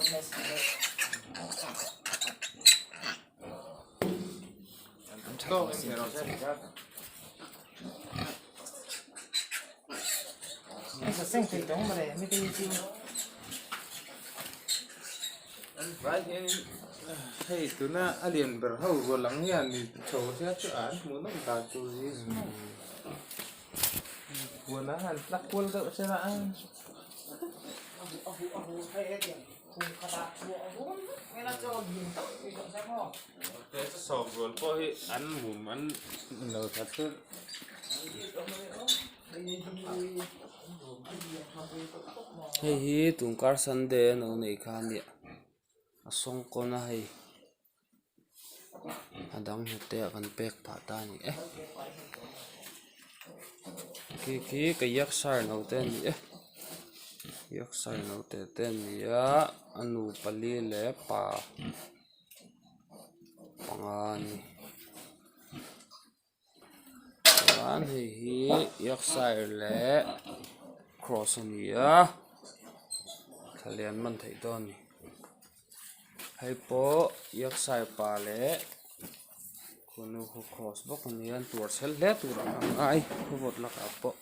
Hei tuna a lian ber ho rual ang hian chho sia chu an hmuh nawm dan tur hi huan ah han tlak kual deuh se la ang. Sawm rual pawh hi an mum an lo that chu. Hei hi tun kar sunday a no nei kha a nia a sawng kawn a hei a dang hnute ah kan pek phah ta a ni e khi khi ka yorkshire no te a ni e yorkshire no te te a ni a a nu pali leh pa panga a ni. Chuan hei hi yorkshire leh cross a ni a thla lian man theih dawn a ni hei pawh yorkshire pa leh khunu khu cross bawk a ni a an tuar chhel hle tur ang a ngai khawvawt lakah pawh.